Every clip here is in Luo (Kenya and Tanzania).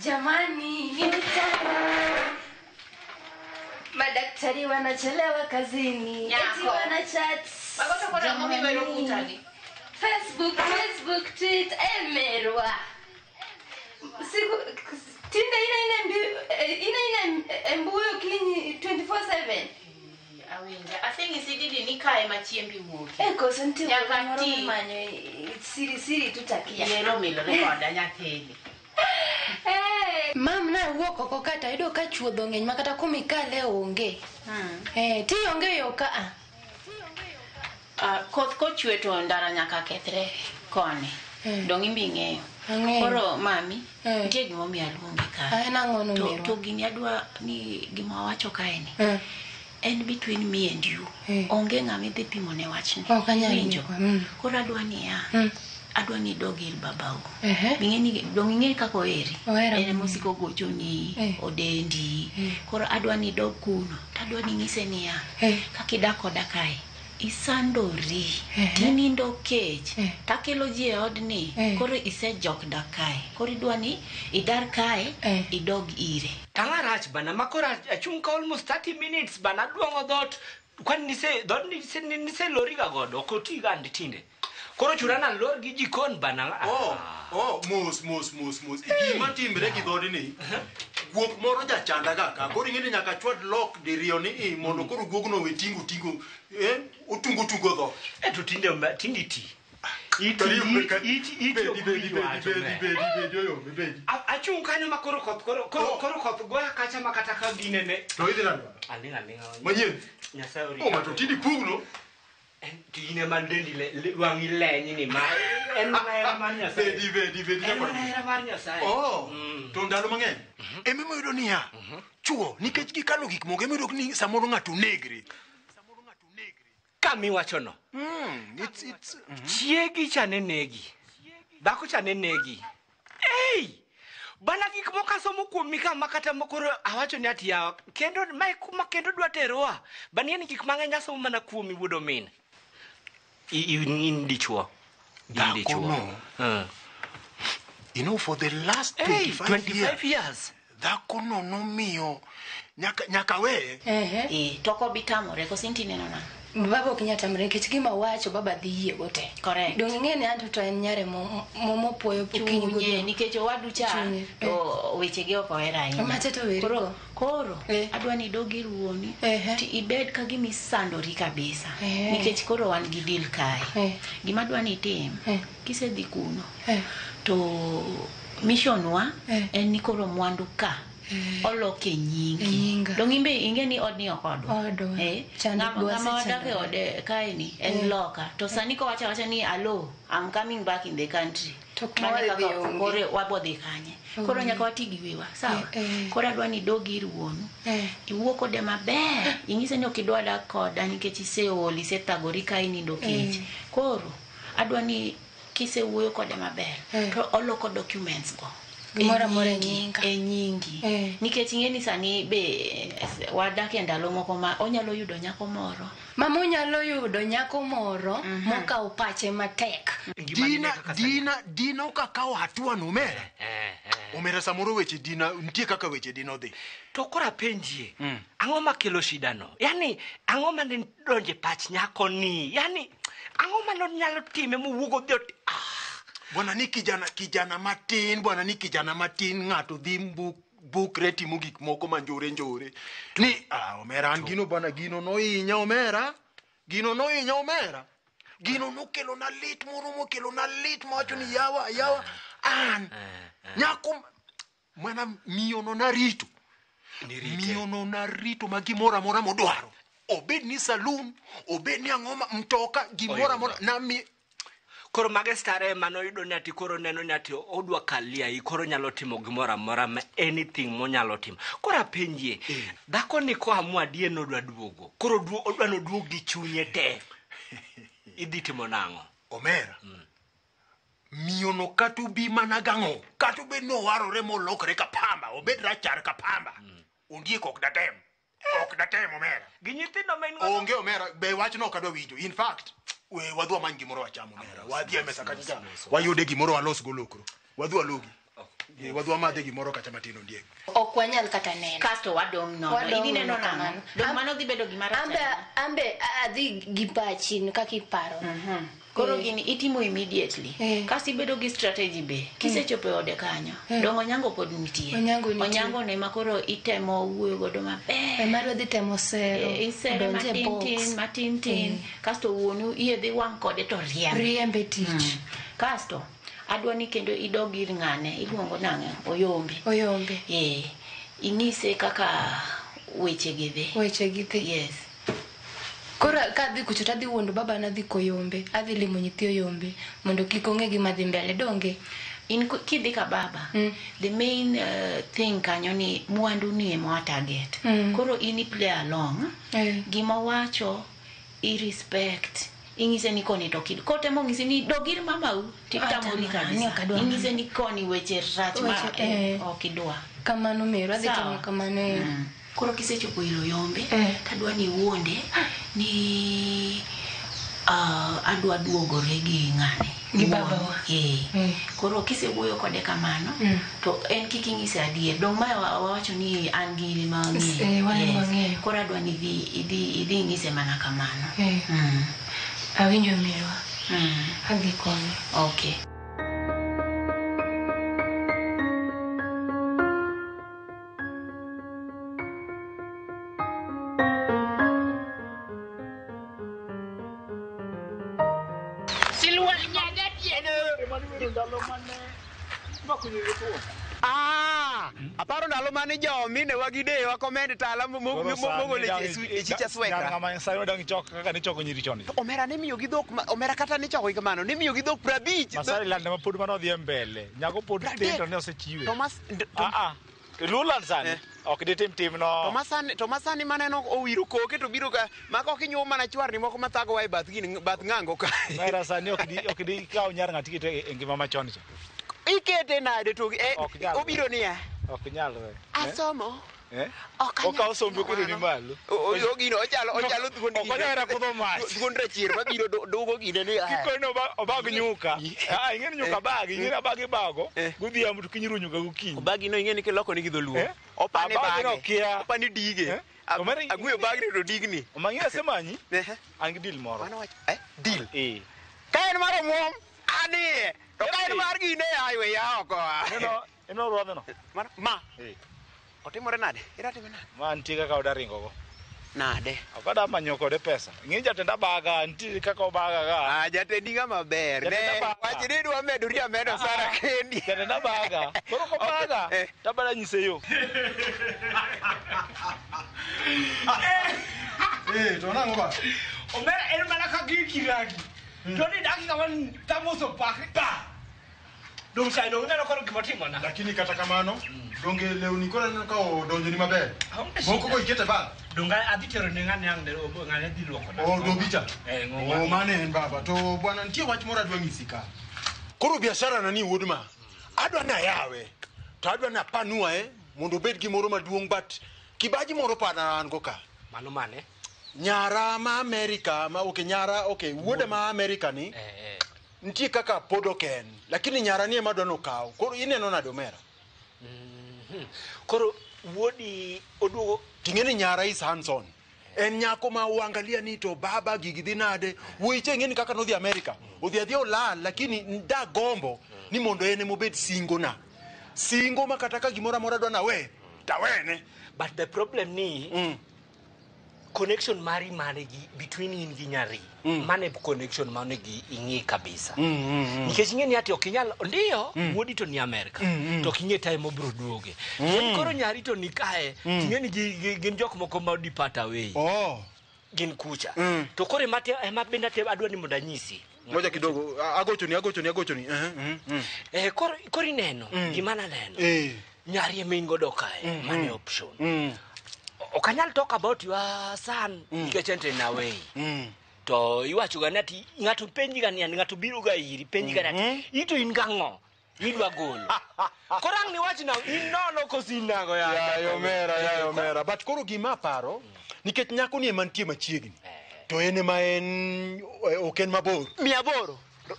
Jamani, ni mchana. Madaktari wanachelewa kazini. Nyako. Eti wana chat. Magoto koro ang'o mibero Jamani. kutani? Facebook, Facebook, Twitter, emerwa. Siku tinde ina ina mbi, ina ina embuyo kinyi 24/7. Awinja. Aseng'isi didi ni kae ma chiembi wuokie. Eh, koso nitie Nyaka wuoth moro ti. mimanyo siri siri tutakia. Yiero milore koda nyathini. Eh, mam nawuok oko ka tayudo ka chuodho ng'eny ma kata kumikale onge. Eh, ti onge yo ka a. Ah, koth kochwe to ndara nyaka kethre koni. Dong' imbe ing'eyo. Ang'eyo. Koro mami, nitie gimomiyo aluongi ka. Ah, en ang'o no To, merwa? to gini adwa ni gima wawacho kae ni. Eh. En between me and you. Onge ng'ama idhi pimo ne wachni. Ok anyal Iwinjo? yie. Koro adwa niya. Adwa ni idog ir babau. Ehe. Ing'e ni dong' ing'e kaka oheri. Ohera En emosiko gochoni, odendi. Koro adwa ni idog kuno. Tadwa ni ing'ise niya. Kaka idak koda kae. Isandori. Tinindo kech. Takelo ji e odni. Koro isejok dak kae. Koro idwa ni idar kae, idog ire. Tang'a rach bana ma koro achung' ka almost 30 minutes bana aduong'o dhoot kwani nise dhoot nise nise loriga godo ok otiga andi tinde koro chuna na lor gi jikon bana Oh, oh, mos mos mos mos. Gima timre gi dhoodni, guok moro jachanda ga ka. Koro ing'e ni nyaka chwad lock diriyo ni i mondo koro guogno we tingo tingo, eh, otungo tungo dhoot. Eh, to tinde tinde ti. Iti iti iti Bedi, bedi, bedi, bedi, bedi, bedi, oyombe, bedi. Achung' kanyo ma koro koth koro koro koro koth goya kacha ma kata ka ginene. To idhi nade? Aling' aling'a. Manyien. Nyasaye orita. Oh, ma to tindi pugno. To in ema dendi wang'i leny ni ma en mana hera mar Nyasaye. Bedi, bedi, bedi. En mana hera mar Nyasaye. Oh, to ndalo mang'eny. Ema iyudo niya, chuo nikech gikano gik moko ema iyudo ni samoro ng'ato negre. Kamiwachono. It's, Chiegi cha ne negi. Dhako cha ne negi. Ei! Bana gik moko asomo kuomi ka ma kata ma koro awacho ni ati yawa kendo mae kuma kendo dwa terowa. Bani en gik mang'eny asomo mana kuomi wuod omin. In dichuo. In dichuo. Dhakono. You know, for the last Hey, 25, 25 years. Dhakono nomiyo nyaka nyaka weye. Eh, to ok obi tamore koso inti ineno nang'o? Baba ok nyal tamre nikech gima wacho baba dhi yiego te. Correct. Dong' ing'e ni anto to en nyare mopuoyo okinyi Chunye, godhiambo. nikech owadu cha Chunye, to wechege ok ohero ahinya. Macha to weri Koro, go. koro adwa ni idog ir wuoni to ibed ka gima isandori kabisa. Nikech koro wan gi deal kae. Gima adwa ni itim, kisedhi kuno to mission wa en ni koro mwandu ka olok e nyingi. Dong' imbe ing'e ni odni ok odwa. Odwa. Eh, Chandruok ng'ama wadak e wasechandore. ode kae ni en loka. To sani kowacho awacha ni alo, I'm coming back in the country. To kuma Mano wadhi kaka onge. koro wabodhi kanye. Koro Onge. nyaka wati gi wiwa, sawa? Koro adwa ni idog ir wuonu. Iwuo kode maber. Ing'ise ni ok idwa dak koda nikech iseol, isethagori ka inindo kech. Koro adwa ni kisewuoyo kode maber to oloko documents go. Gimoro amora e nyinga. E nyingi. Nikech ing'e ni sani be wadak e ndalo moko ma onyalo yudo nyako moro. Mama onyalo yudo nyako moro mokawo pache matek. Dina, Dina, Dina okakawo hatua no omera. Omera samoro weche Dina, nitie kaka weche Dina odhi. To koro apenjie, ang'o makelo shida no? Yani ang'o mane donje pach nyako ni? Yani ang'o mane nyalo time mowuok odhi ot Bwana ni kijana, kijana matin, bwana ni kijana matin, ng'ato dhi bukre timo gik moko ma njore njore. Ni, ah, omera, an gino bwana, gino nohinya omera. Gino nohinya omera. Gino nokelo na lit moro mokelo na lit mawacho ni yawa, yawa. An, nyako, mana miyo no narito. Miyo no narito ma gimoro amora modwaro. Obed ni saloon, obed ni ang'o ma, mtoka, gimoro amora, nami Koro mage starehe manoyudo ni ati koro neno ni ati odwa kalia i koro nyalo timo gimoro amora ma anything monyalo timo. Koro apenjie, dhako ni koamua adier nodwa duogo. Koro odwa noduog gi chunye te. Idhi timo nang'o? Omera. Miyo no kata obi mana gang'o, kata obed ni owarore molokre ka pamba, obed rachar ka pamba. Ondiek ok datem. Ok datem omera. Gi nyithindo ma in godo? Onge omera, be wachno ok adwa winjo. In fact, we wadhi wamany gimoro wacham omera. Wadhi e mesa kacha cha. Wayude gimoro walos go lokro. Wadhi walogi. Wadhi wamadhe gimoro kata matin ondiek. Ok wanyal kata neno. Kasto wadong' nono. Idhi neno nang'o? Dong' mano dhi bedo gima rach. Ambe adhi gi pachi kaka iparo. Koro gini itimo immediately. Kasto ibedo gi strategy be. Kisechopo e ode kanyo, dong' Onyango pod nitie. Onyango ne ma koro itemo wuoyo godo maber. Ema dhi temo sero. Isere matin tin, matin tin. Kasto wuonu iye dhi wang' kode to riembe. Riembe tich. Kasto adwa ni kendo idog ir ng'ane, iluongo nang'e? Oyombe. Oyombe. Inyise kaka weche gi dhi. Weche gi dhi. Yes. Koro kadhi kucho tadhi wuondo baba nadhi koyombe, adhi limo nyithi Oyombe mondo kik ong'e gima dhi mbele donge. In kidhi ka baba, the main thing kanyo ni mwandu ni ema target. Koro in i play along. Gima wacho i respect. Ing'ise ni koni to kid kotemo ng'isi ni dogir mamau titamori kabisa. Ing'ise ni koni weche rach ma ok idwa. Kamano mero adhi timo kamano. Koro kisechopo ir Oyombe, tadwa ni wuonde ni adwa duogore gi ng'ane. Gi babawa. Koro kisewuoyo kode kamano, to en kik ing'ise adier. Dong' mae wawacho ni an gi ma ang'eyo. Koro adwa ni idhi ing'ise mana kamano. Awinjo merwa. Adhi konyo. Okay. Aparo ndalo mane jo mine wagi dewa komend tala mogole e chicha swekra. Kaka nichoko nyiri chon. Omera ne miyo gi dhok, omera kata nichoko gi kamano, ne miyo gi dhok 50. Masai lande ma pod mano odhi mbele. Nyako pod tin to ne osechiwe. Thomas Lulan sani ok ditim timno. Thomas sani maneno owiro koke to biro ka mako ok inyuom mana chwarni moko mathago wa e bath gini bath ng'ango ka. Omera sani ok di kaw nyar ng'ati kite e ngima machon cha. Ikete nade to obiro niya. Ok nyalre. Asomo. Okawo sombe oketo ni malo. Ogino ochalo thuond gine. Ok onyal kudho mach. Thuond rachier mabiro dugo gine ni. Kikono obag nyuka. Ing'e ni nyuka bag, ing'e ni abag ibago. Godhiambo to kiny iruwo nyuka gokinyi. Obagi no ing'e ni kiloko ni gi dholuo. Opani bage. Opani dige. Agweyo bagni to digni. Omang'e asemanyi. An gi deal moro. Mano wach. Deal. Ka en mar omuom, adhiye. To ka en mar gine aywe ya oko. Eno ruadhno. Ma. Otimore nade? Iratime nade? Ma nitie kaka oda ringo go. Nade? Ok ada manyo kode pesa. Ing'e jatenda baga, nitie kaka obaga ga. Jatendi ng'ama ber. Ne, wach ni idwa medori amedo sana kendi. Jatenda baga. Koro kobaga, tabada nyise yo. To nang'o ba? Omera en mana ka gikiragi. To ni dakika man tamoso pak pa. Dong sai dong neno koro gima timona. Lakini kata kamano, donge lewni koro aneno ka odonjoni maber. Moko go ikete bag. Donga adhi tero ne ng'ane ang' ng'ane dhi luoko na. Dobicha. Mano en baba. To bwana nitie wach moro adwa nyisi ka. Koro biashara na ni wuod ma. Adwa ni ayawe. To adwa ni apanua mondo obed gimoro maduong' but kibaji moro pana an go ka. Mano mane? Nyara ma Amerika, ma okay nyara, okay wuoda ma Amerika ni. Nitie kaka pod ok en, lakini nyara ni ema adwa nokaw. Koro ineno nade omera? Koro wuodi oduogo. Ting'e ni nyara is hands on. En nyako ma uangalia ni to baba gigi dhi nade. Wuoyi cha ing'e ni kaka nodhi Amerika. Odhi adhiya olal, lakini nda gombo ni mondo en ema obed singo na. Singo ma kata ka gimoro amora adwa nawe, tawene. But the problem ni connection mari mane gi between in gi nyari. Mane connection mane gi ing'e kabisa. Nikech ing'e ni ati ok inyal ndiyo wuodi to ni Amerika. To ok ing'e time obiro duoge. Koro nyari to ni kae, ting'e ni gin jok moko ma depart away. Gin kucha. To koro ema bende adwa ni mondo anyisi. Ngoja kidogo, agochoni. Koro ineno gima naneno. Nyari ema in godo kae, mane option. Ok anyal talk about your son nikech en to en away. To iwacho ga ni ati ng'ato penji ga ni ng'ato biro ga iri penji ga ni ati ito in gang'o idwa golo. Koro ang' niwach na in nono koso in nang'o ya. Yayo omera. But koro gima aparo nikech nyako ni ema nitie machiegni. To en ema en ok en mabor. 800.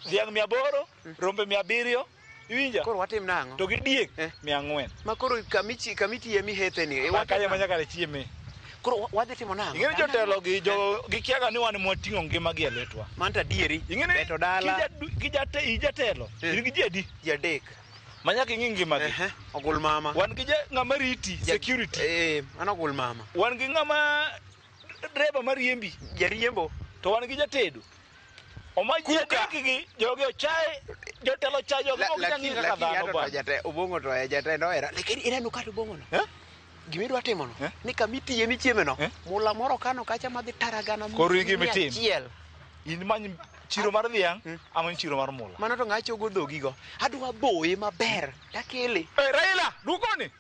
Dhiang' 800, rombe 700, Iwinja? Koro watim nang'o? To gi diek 400. Ma koro kamichi kamitiye mihethe ni. Kanye ma nyaka chieme. Koro wadhi timo nang'o? Ing'e ni jotelo gi jo gikiaga ni wan mwating'o ngima gi e lwetwa. Mano to adieri. Ing'e ni Beto dala. Kijatelo, in gi ji adi? Ji adek. Ma nyaka ing'i ngimagi. Ogul mama. Wan gi ng'ama riti, security. Mano ogul mama. Wan gi ng'ama dreba mariembi. Jariembo. To wan gi jatedo. Oma ji adek gi jogi ochaye, jotelo ochaye jogi mok nyal ng'iyo kaka dhano bwana. Obong'o to jatend ohera. Lakini ineno kata obong'o no. Gima idwa timo no, ni kamitiye michieme no, mula moro kano kacha madhi taragana Koro in gima itim. achiel. In many chiro mar dhiang', amany chiro mar mula. Mano to ng'a chogo dhogigo. Adwa boye maber, takele. Raila, dukoni.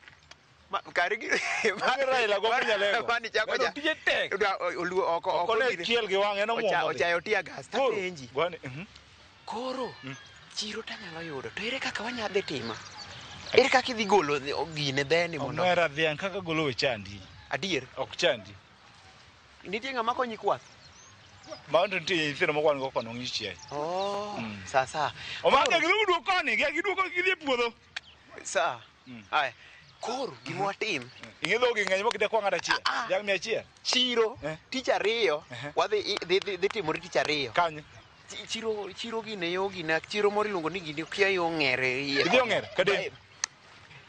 Kari gi Raila go Nyalego. Mani chako ja. Tije tek. Oluo oko oko ne chiel gi wang'e no muomo. Ochayo tear gas tapenji. Gwani. Koro chiro tanyalo yudo. To ere kaka wanyadhi timo? Ere kaka idhi golo gine dheni mondo. Omera dhiang' kaka golo we chandi. Adier. Ok chandi. Nitie ng'ama konyi kwath? Mano to nitie nyithindo moko wan go kono ng'i chiaye. Oh, sa. Omanga giduogo koni, giduogo gidhi e puodho. Sa. Aya. Koro gima watim. Ing'e dhogi ng'eny mok idekwa ng'ato achiel. Dhiang' 100. Chiro tich ariyo wadhi dhi timore tich ariyo. Kanye? Chiro gine yo gine chiro moro iluongo ni gini kia yo ong'ere iye. Idhi ong'er kadem.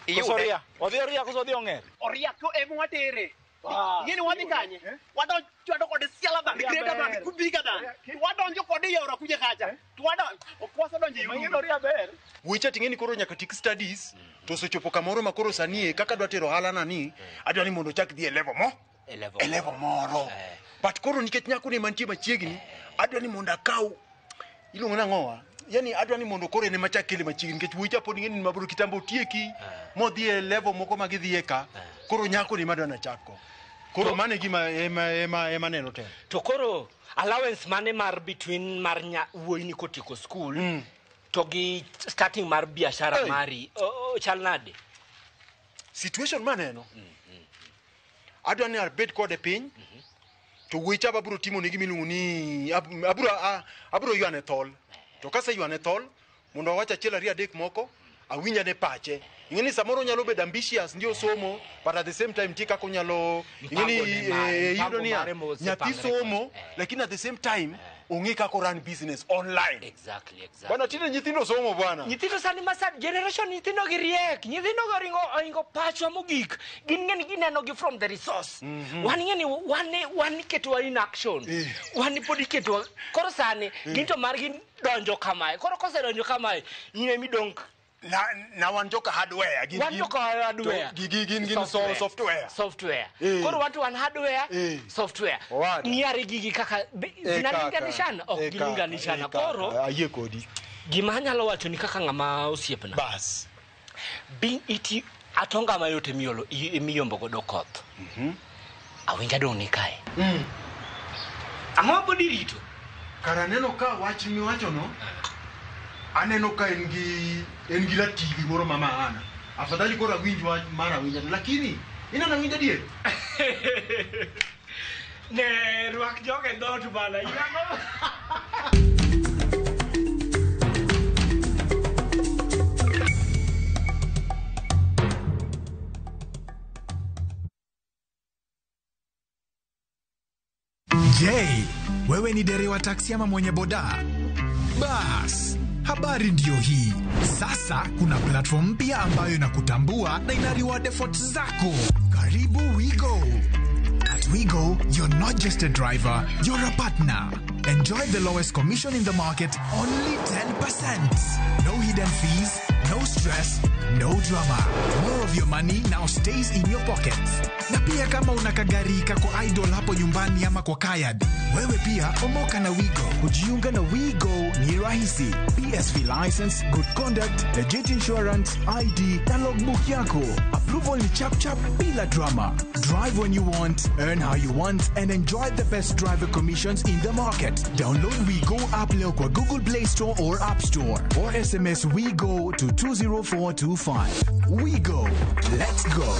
Koso oria. Odhi oria koso odhi ong'er. Oria ko ema watere. Ing'e ni wadhi kanye? Wadonjo kode siala band, greater band, kubiga band. Wadonjo kode e aora kuja kacha. To wadonjo, ok wasedonjo e Ing'e ni oria ber. Wuoyi cha ting'e ni koro nyaka tik studies to osechopo kamoro ma koro sani e kaka adwa tero ohala na ni adwa ni mondo ochak dhi e level mo e level moro. But koro nikech nyako ni mantie machiegni adwa ni mondo akaw iluongo nang'owa yani adwa ni mondo koro en ema chak kele machiegni nikech wuoyi cha pod ing'e ni mabiro kitambo otieki modhi e level moko ma gidhiye ka koro nyako ni madwa nachako. Koro mano e gima ema neno te. To koro allowance mane mar between mar wuoyi ni kotieko school to gi starting mar biashara mari chal nade? Situation maneno adwa ni abed kode piny to wuoyi cha abiro timo ne gima iluongo ni abiro ywane thol. To kaseywane thol mondo awach achiel ariyo adek moko awinja ne pache. Ing'e ni samoro onyalo bedo ambitious ndio somo but at the same time nitie kaka onyalo ing'e ni iyudo niya nyathi somo lakini at the same time ong'e kaka run business online. Exactly. Bwana tinde nyithindo somo bwana. Nyithindo sani masani generation nyithindo gi riek. Nyithindo go ringo oingo pachwa mogik. Gin ng'e ni gineno gi from the resource. Wan ng'e ni wan iketowa in action. Wan pod iketowa. Koro sani gin to margi donjo kamae. Koro kosedonjo kamae in ema idong' na wan joka hardware gin wan joka hardware gin software. Software. Koro watu wan hardware software. Ng'iyare gigi kaka zinalinganishana ok gilinganishana. Koro ayie kodi. Gima anyalo wacho ni kaka ng'ama osiepna. Bas. Bi iti atonga mayot miolo miyombo godo koth. Awinja dong' ni kae. Ang'o pod irito? Kara aneno ka wach miwacho no aneno ka en gi ratili moro ma maana. Afadhali koro awinj wach mar awinja lakini ineno awinja adier. Ne rwak joge dhoot bana. Je, wewe ni dereva taksi ama mwenye boda? Bas, habari ndio hii. Sasa kuna platform mpya ambayo inakutambua na ina reward efforts zako. Karibu WeGo. At WeGo, you're not just a driver, you're a partner. Enjoy the lowest commission in the market, only 10%. No hidden fees, no stress, no drama. More of your money now stays in your pocket. Na pia kama una kagari kako idol hapo nyumbani ama kwa kayad, wewe pia omoka na WeGo. Kujiunga na WeGo ni rahisi. PSV license, good conduct, legit insurance, ID na logbook yako. Approval ni chap chap bila drama. Drive when you want, earn how you want, and enjoy the best driver commissions in the market. Download WeGo app leo kwa Google Play Store or App Store, or SMS WeGo to 20425. WeGo. Let's go.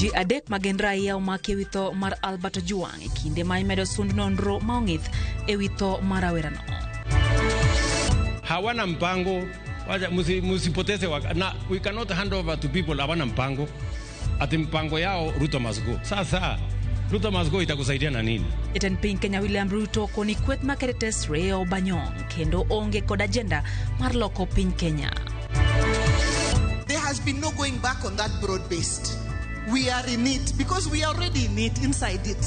Ji adek ma gin raia omaki ewi tho mar Albert Ojwang e kinde ma imedo sund nonro ma ong'ith ewi tho mar rawerano. Hawana mpango. Wacha, musipoteze na we cannot hand over to people hawana mpango. Ati mpango yao Ruto must go. Sasa Ruto must go itakusaidia na nini? Jatend piny Kenya William Ruto koni kweth ma Keretes Reo Banyong kendo onge kod agenda mar loko piny Kenya. There has been no going back on that broad-based. We are in it because we are already in it, inside it.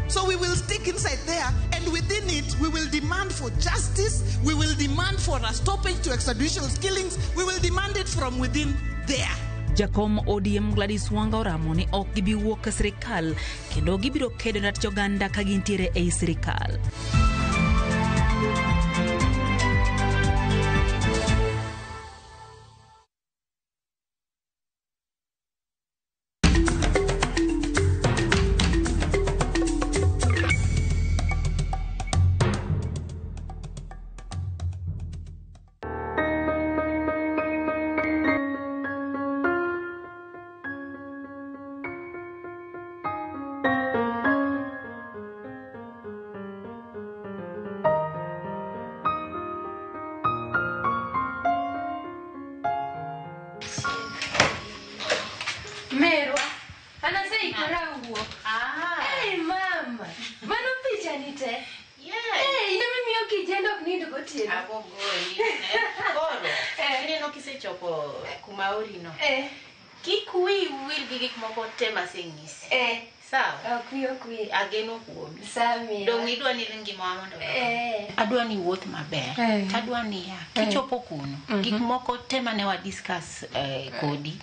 So we will stick inside there, and within it, we will demand for justice, we will demand for a stoppage to extrajudicial killings, we will demand it from within there. Jakom ODM Gladys Wanga oramo ni ok gibi wuok e sirikal kendo gibiro kedo ne ratich oganda ka gintiere ei sirikal. Merwa, anaseikora wuok. Hey, mama, mano picha ni te. Yes. Hey, in ema miyo kijendo ok nind gotieno. Abogoli. Koro, ineno kisechopo kuma orino. Kik wiyi wil gi gik moko te maseng'isi. Sawa? Ok wiyi ok wil. Ageno kuomi. Sawa miyo. Dong' idwa ni ngimawa mondo odongi. Adwa ni wuoth maber. Tadwa niya, kichopo kuno, gik moko te mane wa discuss kodi.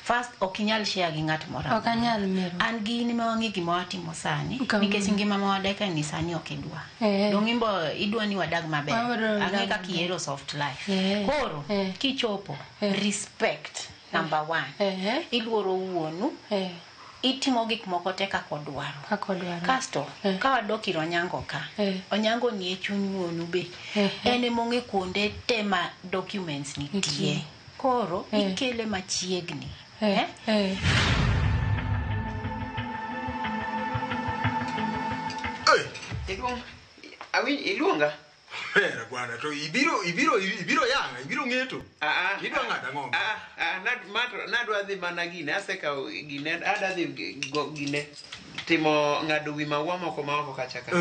First, ok inyal share gi ng'at moro Ok anyal Merwa. An gi in ema wang'e gima watimo sani, Kamano. nikech ngima ma wadake ni sani ok idwa. Dong' imbo idwa ni wadag maber. Wadwa Ang'e wadag kaka ihero soft life. Koro, kichopo, respect number one. Iluoro wuonu, itimo gik moko te kaka odwaro. Kaka odwaro. Kasto, ka wadok ir Onyango ka, Onyango ni e chuny wuonu be. En ema ong'e kuonde te ma documents nitie. Koro, ikele machiegni. Iluonga? Hera bwana, to ibiro ibiro ibiro yanga, ibiro ng'eto. Idwa ng'ado ang'o? Nadwa dhi mana gine, asekawo gine, adwa dhi gine timo ng'ado wi maua moko ma oko kacha ka.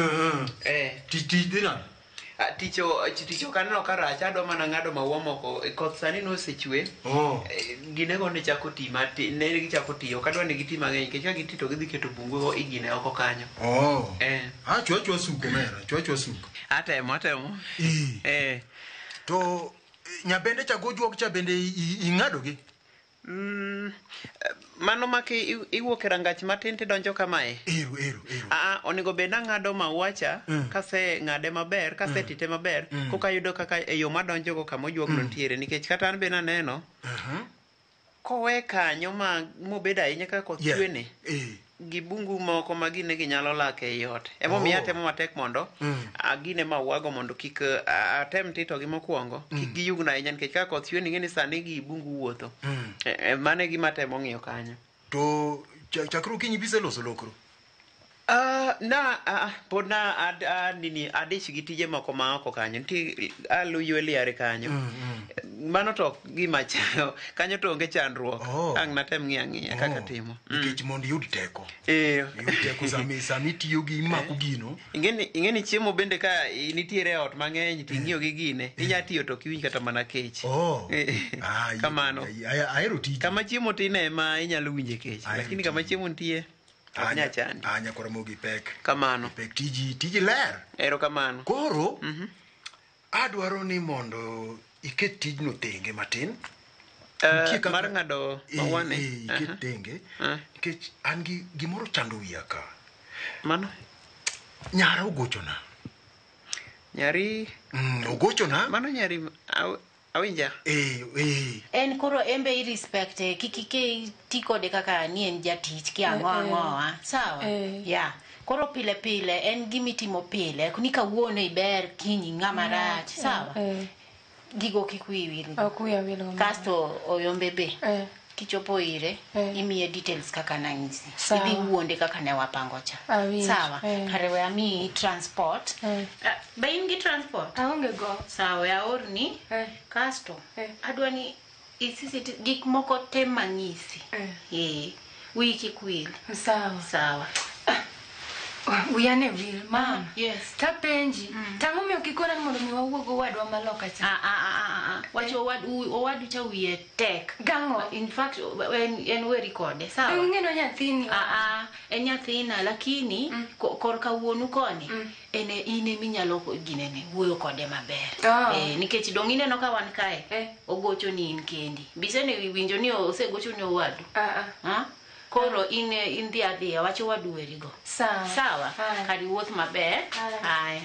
Tich tich dhi nade? Tich ok aneno ka rach, adwa mana ng'ado maua moko. Koth sani nosechwe. Ginego ne chako ti matin, ne gichako ti. Ok adwa ni giti mang'eny, nikech ka giti to gidhi keto bungu e gine oko kanyo. Chwa chwa suko mera, chwa chwa suko. Atemo, atemo. To nyabende cha gojuok cha bende ing'ado gi? Mano ma iwuok e rangach matin tidonjo kamae. Ero, ero, ero. Onego bed nang'ado maua cha, kaseng'ade maber, kasetite maber, koka ayudo kaka e yo madonjogo kama ojuogno nitiere, nikech kata an be naneno, kowe kanyo ma mobedo ahinya kaka koth chwe ni, gi bungu moko ma gine ginyalo lak ei ot. Emomiyo atemo matek mondo agine mauago mondo kik atem titogi mokwongo, kik giyugno ahinya nikech kaka koth chwe ni ing'e ni sani gi bungu wuotho. Mano e gima atemo ng'iyo kanyo. To chakre okinyi biseloso lokro? Na pod na nini adich gi tije moko ma oko kanyo. Nitie alu ywe liare kanyo. Mano to ok gima chayo. Kanyo to onge chandruok. Ang' natem ng'iyo ang'iya kaka timo. Nikech mondo iyud teko. Iyud teko sama itiyo gi imako gino. Ing'eni chiemo bende ka nitiere e ot mang'eny to ing'iyo gi gine, inya tiyo to ok iwinj kata mana kech. Kamano. Ahero tiji. Kama chiemo tin ema inyalo winje kech. Lakini kama chiemo nitie ok nyal chandi. Nyakwar Ramogi pek. Kamano. Pek tiji ler. Erokamano. Koro, adwaro ni mondo iket tijno tenge matin. Mar ng'ado maua ni. Iket tenge. Nikech an gi gimoro chando wiya ka. Mano? Nyara ogochona. Nyari? Ogochona. Mano nyari awinja. En koro en be i respect kik ti kode kaka ni en jatich ki ang'o ang'oa. Sawa? Yeah. Koro pile pile en gimitimo pile. Ni kawuono iber kiny ng'ama rach. Sawa? Gigo kik wiyi wilgo. Ok wiya wilgo. Kasto oyombe be. Kichopo ire, imiye details kaka nang'isi. Sawa. Idhi wuonde kaka ne wapango cha. Awinjo. Sawa. Kare we amiyi transport. Be in gi transport? Aonge go. Sawa, we aorni. Kasto, adwa ni isisi gik moko te mang'isi. Wiyi kik wil. Sawa. Sawa. Wiya ne wil, mama. Yes. Tapenji, tang'o miyo kikona ni mondo mi wawuog owadwa maloka cha? Wach owadu cha wiye tek. Gang'o? In fact, en weri kode, sawa? Ing'eno nyathini. En nyathina, lakini korka wuonu koni, en in eminyalo ginene, wuoyo kode maber. Nikech dong' ineno ka wan kae, ogocho ni in kendi. Bisene winjo ni osegocho ni owadu. Koro in dhi adhiya, wach owadu werigo. Sawa. Sawa. Kar iwuoth maber. Aya.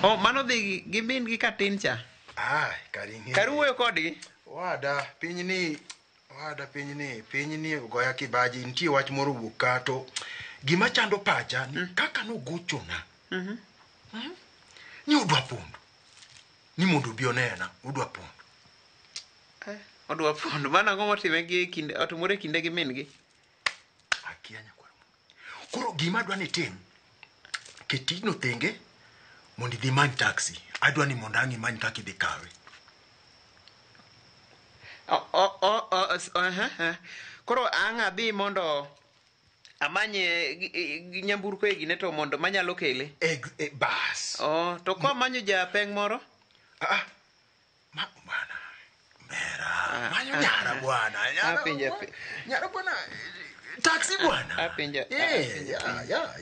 Oh, mano dhi gi min gi katin cha. Ah, kar ing'e. Kar wuoyo kodgi. Wada, piny ni ogoya kibaji, nitie wach moro owuok ka to gima chando pacha ni kaka nogochona. Ni odwa pondo. Ni mondo obi onena, odwa pondo. Odwa pondo. Mano ang'o motime gi kinde, otimore kinde gi min gi? Akia nyakwar. Koro gima adwa ni itim, ket tijno thenge mondo idhi imany taxi. Adwa ni mondo ang' imany kaka idhi kawe. Koro ang' adhi mondo amanye nyamburko e gine to mondo manyalo kele. Bas. To komanyo japeng' moro? Ma bwana. Mera. Manyo nyara bwana. Nyara bwana. Taxi bwana. Apenja.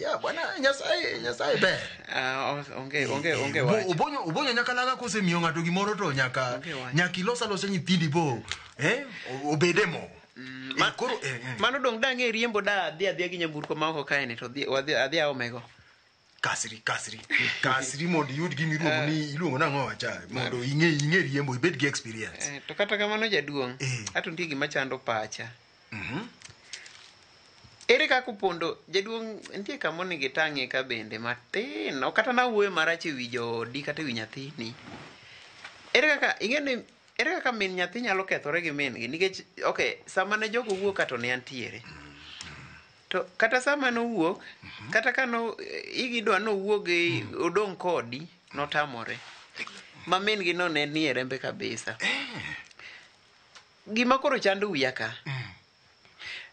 Ya bwana, Nyasaye ber. Onge wach. Obonyo nyaka laga kosemiyo ng'ato gimoro to nyaka ilos alosa nyithindi bo. Obede mo. Koro mano dong' dang' e riembo da adhi adhiya gi nyamburko ma oko kae ni to adhi aomego. Kasri mondo iyud gima iluongo ni iluongo nang'o wacha mondo ing'e riembo ibed gi experience. To kata kamano jaduong', ato nitie gima chando pacha. Ere kaka opondo jaduong' nitie kama onego itang'e ka bende matin. Ok kata nawuoyo marach e wi joodi kata e wi nyathini. Ere kaka ing'e ere kaka min nyathi nyalo kethore gi min gi nikech okay sama ne jogo wuok ka to ne antiere. To kata sama nowuok kata ka no igi dwa nowuog odong' kodi notamore. Ma min gi no ne nie rembe kabisa. Gima koro chando wiya ka.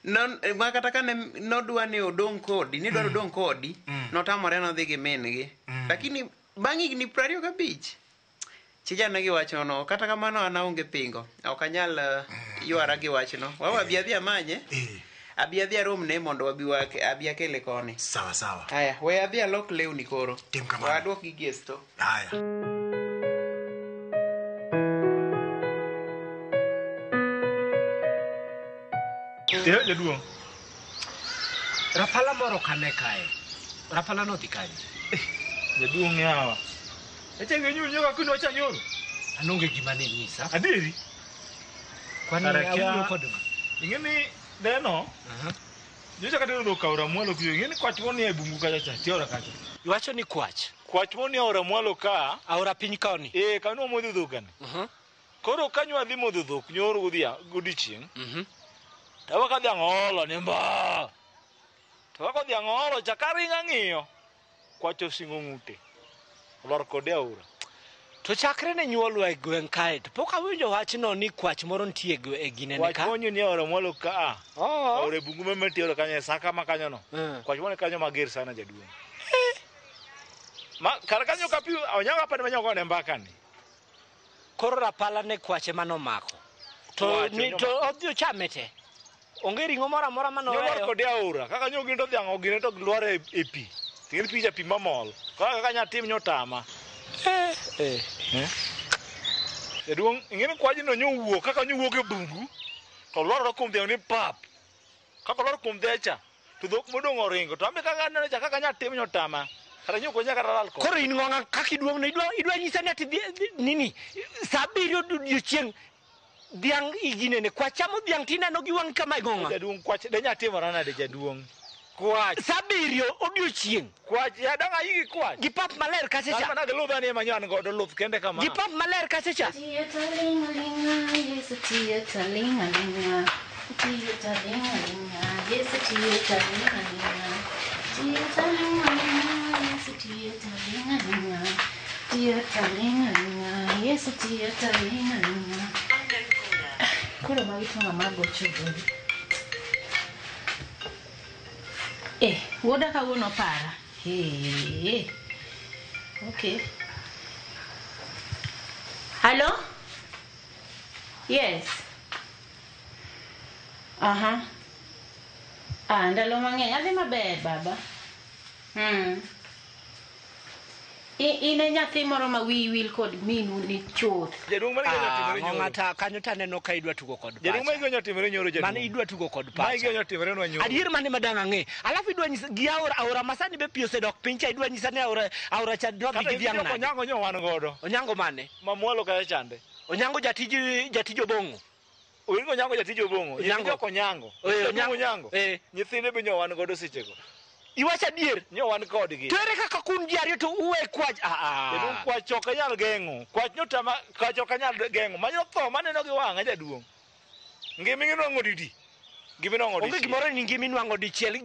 Non ma kata ka ne nodwa ni odong' kodi, ni dwaro odong' kodi, notamore nodhi gi min gi. Lakini bang' higni 25 chijana gi wachono, kata kamano an aonge pingo. Ok anyal ywara gi wachno. Wawa abi adhi amanye. Abi adhi aromne mondo wabi abi akele koni. Sawa sawa. Aya, we adhi alok lewni koro. Tim kamano. Wadwok gi gesto. Aya. Jaduong'. Rapala moro kane kae. Rapala nodhi kanye? Jaduong' yawa. Eche ngenyu nyoka kuno wacha nyoro. Anonge gima ne nyisa. Adieri. Kwani awuoyo kod ng'a? Ing'eni deno. Nyocha kata yudo ka aora mwalo kiyo. Ing'eni kwach moni e bungu kacha cha, tie aora kacha. Iwacho ni kwach. Kwach moni aora mwalo ka. Aora piny koni. Kanyo modho dhok. Koro kanyo adhi modho dhok nyoro godiechieng'. Tawa ka dhiang' oolo ni mba. To kaka dhiang' oolo cha karingo ang'iyo. Kwach osingo ng'ute. Olwar kode aora. To chakre ne nyuolwa e gweng' kae to pok awinjo wachno ni kwach moro nitie e ginene Kwach ka. monyo ni aora mwalo ka. Aora e bungu ma tie aora kanyo e saka ma kanyo no. Kwach moni kanyo mager sana jaduong'. Ma kar kanyo ka pi onyango apani manyango ne mbaka ni. Koro rapala ne kwache manomako. To ni to odhi ochame te. Onge ring'o moro amora manoweyo. Nyolwar kode aora. Kaka nyo gin to dhiang' ogine to lwar e pi. Ting'e pi cha pi mamol. Kaka kaka nyatim nyotama. Jaduong' ing'e ni kwajno nyowuok kaka nyowuok e bungu to lwarore kuom dhiang' ni pap. Kaka olwar kuom dhecha to dhok modong' oringo. To ambe kaka aneno cha kaka nyatim nyotama. Kata nyok onya kata lal kode. Koro in ng'onga kaka iduong' no idwa nyisa ni ati nini saa 7 odiochieng' Dhiang' iginene kwach chamo dhiang' tineno gi wang' kama igonga. Jaduong' kwach de nya timora nade jaduong'? Kwach. Sa abiriyo odiochieng'. Kwach ya dang' ayigi kwach. Gi pap maler kacha cha. Mana gi luth anie manyo an godo luth kende kama. Gi pap maler kacha cha. Tiyo talinga linga, Yesu tiyo talinga linga. Tiyo talinga linga, Yesu tiyo talinga linga. Tiyo talinga linga, Yesu tiyo talinga linga. Tiyo talinga linga, Yesu tiyo talinga linga. Koro magi to ng'ama gocho godo. Wuoda kawuono para. Okay. Hello? Yes. Aha. Ah, ndalo mang'eny. Adhi maber baba. In e nyathi moro ma wiyi wil kod minu ni chuth. Jaduong' mane gwenyo timore nyoro. Ng'ata kanyo taneno ka idwa tugo kod pacha. Jaduong' mane gwenyo timore nyoro jaduong'. Mane idwa tugo kod pacha. Mane gwenyo timore nwa nyoro. Adier mane madang' ang'e. Alafu idwa nyisa gi aora masani be pi osedok piny cha idwa nyisa ni aora cha dwa gi dhiang' nade. Onyango nyo wan godo. Onyango mane? Mamwalo kacha chande. Onyango jatij Obong'o. Wingo Onyango jatij Obong'o. Onyango ok Onyango. Onyango. Nyithinde be nyo wan godo sechego. Iwacho adier? Nyo wan kodgi. To ere kaka kun ji ariyo to uwe kwach? Jaduong' kwach ok anyal geng'o. Kwach nyotama kwach ok anyal geng'o. Manyo tho maneno gi wang'a jaduong'. Ngima inwang'o didi. Ngima inwang'o dichiel. Onge gimoro ni ngima inwang'o dichiel.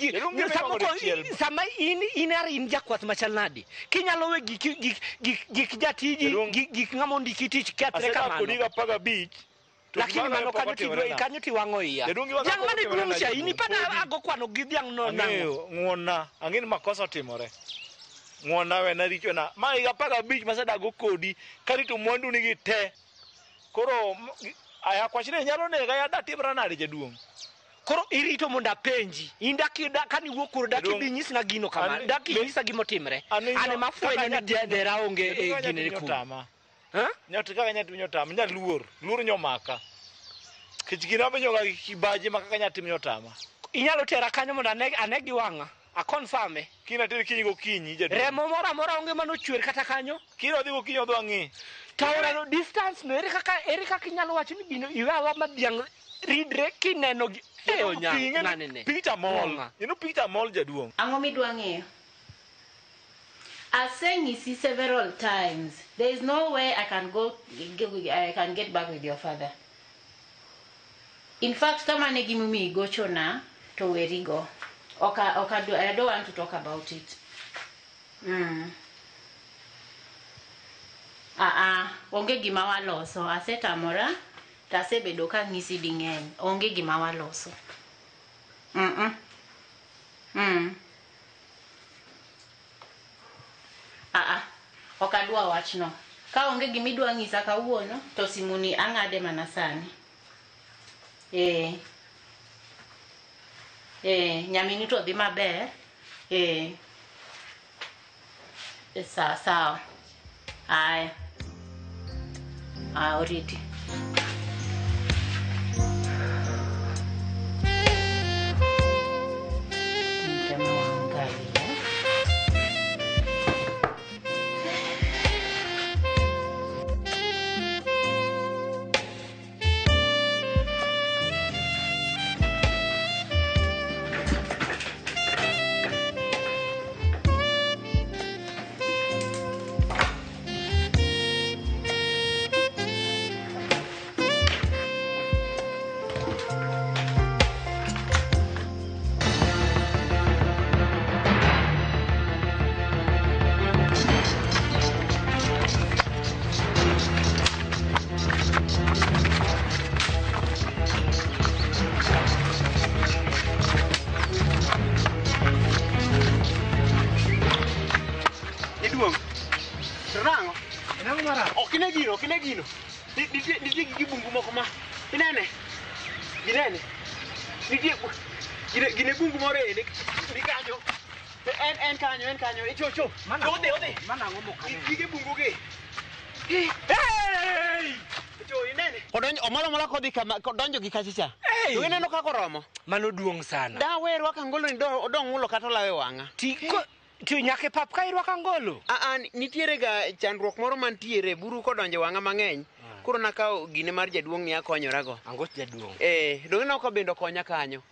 Sama in ari in jakwath machal nadi? Kinyalo we gik jatiji gik ng'ama ondiki tich kethre kamano. Asedak kodi ga 15. Lakini mano kanyo tiwang'o iya. Dhiang' mane duong' cha in ipada ago kwano gi dhiang' no nang'o. Ang'eyo ng'uonna, ang'e ni makosa otimore. Ng'uonna wena richona. Ma higa 15 masedago kodi karito mwandu nigi te. Koro aya kwachne nyalo nega ya datimra nade jaduong'. Koro irito mondo apenji. In kani wuok kuro dak ibi nyisna gino kama. Dak inyisa gimotimre. An ema afwenyo ni dera onge e gine kuno. Nyot kaka nyatim nyotama, nya luor, luor nyomaka. Kech gino be nyoga kibaji ma kaka nyatim nyotama. Inyalo tera kanyo mondo ane gi wang'a. Akonfirme. Kina ter kinyi gokinyi jaduong'. Remo moro amora onge manochwer kata kanyo. Kino dhi gokinyi odhi ang'i. To aora no distance no ere kaka inyalo wacho ni gino iwe ma dhiang' ridre kineno gi Onyango. Picture mall. You know picture mall jaduong'. Ang'o midwa ng'eyo? Aseng'isi several times. There is no way I can go. I can get back with your father. In fact, kama ne gimomiyo igochona to werigo. I don't want to talk about it. Onge gima waloso. Asetamora to asebedo ka ng'isi ding'eny. Onge gima waloso. Ok adwa wachno. Ka onge gimidwa ng'isa kawuono to simuni ang'ade mana sani. Nyaminu to dhi maber. Sawa sawa. Aya. Oriti. Gino. Nitie gige bungu moko ma inene. Ginene. Nitie gine bungu moro ene ni kanyo. En kanyo. Icho. Odhi. Mana ang'o mokane? Gige bungu gi. Hey! Icho inene. Odonjo omolo kodhi kama kodonjo gi kacha cha. To ineno kaka oromo. Mano duong' sana. Da we rwaka ngolo ni odong' ulo kata olawe wang'a. Ti nyaka e pap ka irwako angolo. Nitiere ga chandruok moro mantiere buru kodonjo wang'a mang'eny. Koro nakawo gine mar jaduong' ni akonyorago. Angoch jaduong'. Eh, donge nok bende okonya kanyo.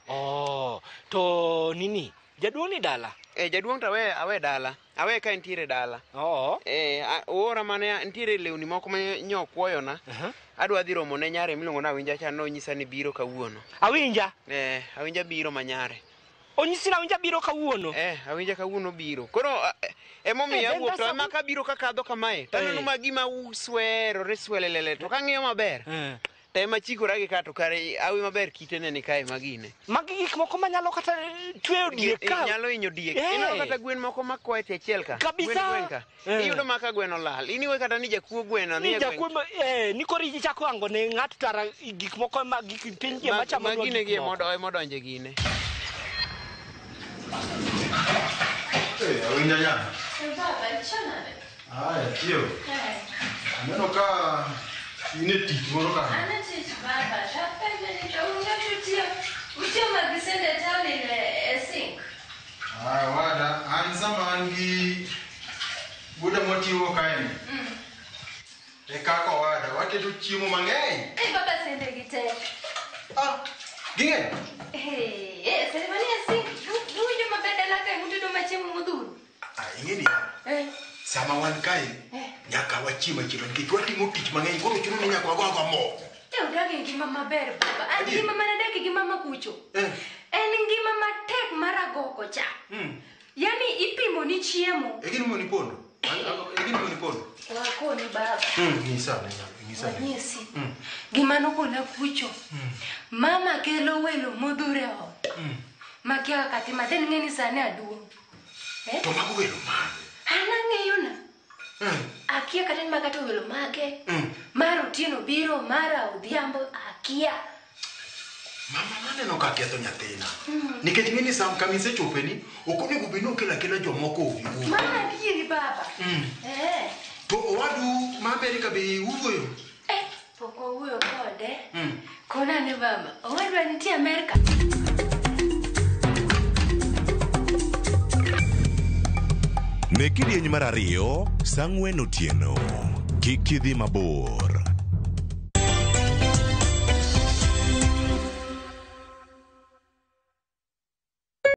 Oh, to nini? Jaduong' ni dala? Eh, jaduong' to awe awe dala. Awe ka entiere dala. Oo. Eh, oora mane nitiere lewni moko ma nyokuoyona. Adwa dhi romo ne nyare miluongo ni Awinja cha nonyisa ni biro kawuono. Awinja? Eh, Awinja biro ma nyare. Onyisi ni Awinja biro kawuono? Eh, Awinja kawuono biro. Koro emomiyo Eh, awuok to then ema kabiro kakadho kamae. To aneno Eh. ma gima uswerore swelelele to kang'iyo maber. To ema chikora gi ka to kare awi maber kite ne ni kae magine. Magi gik moko manyalo kata tweyo diek ka. Nyalo hinyo diek. Eh. Ineno kata gwen moko makwayo tie achiel ka. Kabisa. Gwen gwen ka. Eh. Iyudo ma ka gweno olal. In iwe kata ni jakuo gweno Ni ni e gweng'. jakuo ni koro ichako ango ne ng'ato tara gik moko ma gik piny ji ema chamo Magine gi emodonje gine. Eh, awinja jana. Baba, ichonade? Aya, tiyo. Aneno ka in e tich moro kanyo. An e tich baba, tapenjo ni to un ng'ato utiyo utiyo mag sende tawil e sink. Aya, wada, an sama an gi wuoda mwatiyogo kae ni. E kaka owada, watedo chiemo mang'eny. Eh, baba sende gi tek. Ging'eny? Eh, sende manie sink, duwinjo maber dala kae mutedo machiemo modhuro. Ah, ing'e niya, sama wan kae, nyaka wachiem achiema nikech watimo tich mang'eny koro chuno ni nyaka wago agoa moko. E udak e ngima maber baba. An ngima manadak gi mama kucho. En ngima matek mar agoko cha. Yani ipimo ni chiemo. E gino ni pondo. E gino ni pondo. Wakoni baba. Nyisa ane, nyisa ane. Wanyisi. Gima nokola kucho. Mama kelo welo modhuro e ot. Makia kaka tima then ng'e ni sani aduong'. Eh? To mago welo mage? An ang'eyo na. Akia kata ni makata welo mage. Mar Otieno biro, mara Odhiambo, akia. Mama naneno ka ketho nyathina. Nikech ng'e ni sam kama isechope ni, ok onego bed ni okelo akela jomoko ovyo ovyo. Mama adieri baba. Eh. To owadu ma Amerika be uwuoyo? Eh, pok wawuoyo kode. Kona ne baba, owadwa nitie Amerka. Ne kidieny mar ariyo, saa ang'wen otieno. Kik idhi mabor.